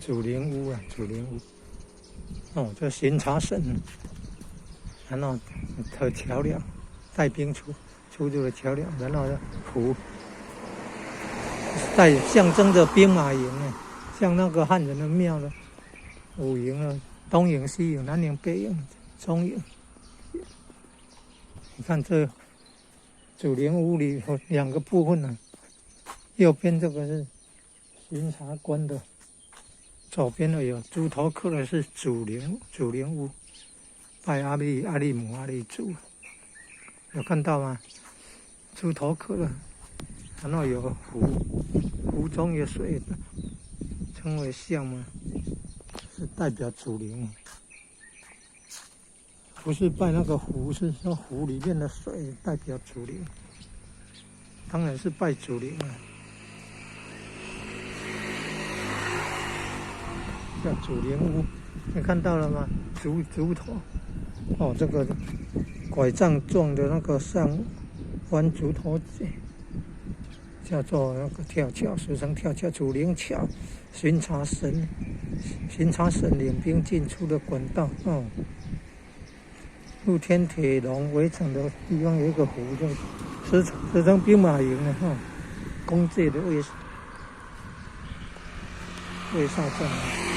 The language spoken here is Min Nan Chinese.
祖靈屋啊，祖靈屋。哦，這巡查神，然後和橋梁帶兵出入的橋梁，然後湖，帶象徵着兵馬營啊，像那個漢人的廟呢，五營啊，東營、西營、南營、北營、中營。你看這祖靈屋裡頭兩個部分呢，右邊這個是巡查官的。左邊的有豬頭殼的是祖靈屋，拜阿里阿里母阿里祖，有看到嗎？豬頭殼的，然後有湖，湖中有水，稱為像嗎？是代表祖靈，不是拜那個湖，是說湖裡面的水代表祖靈，當然是拜祖靈啊。叫祖靈屋，你看到了嗎？竹頭，哦，這個拐杖狀的那個上彎竹頭叫做那個跳橋，俗稱跳橋，祖靈橋，巡查神領兵進出的管道。哦，露天鐵籠圍成的地方有一個湖，叫俗稱兵馬營的哈，公界的衛哨站。